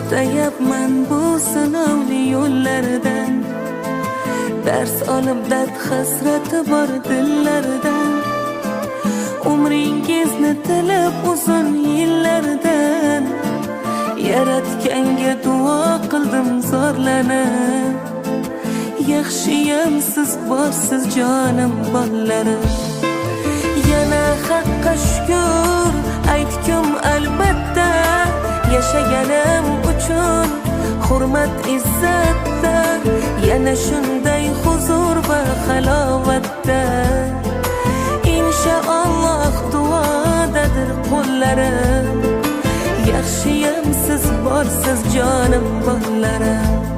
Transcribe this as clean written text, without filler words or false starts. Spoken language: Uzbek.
O'tayapman bu sinovli yo'llardan, dars olib dard hasrati bor dillardan. Umringizni tilab uzun yillardan, Yaratganga duo qildim zorlanib. Yaxshiyam siz borsiz, jonim bolalarim. Yana Haqqa shukur aytgum albatta, yashaganim uchun hurmat izzatda, yana shunday huzur va halovatda. Inshaalloh duodadir qo'llarim. Yaxshiyam siz borsiz, jonim bolalarim.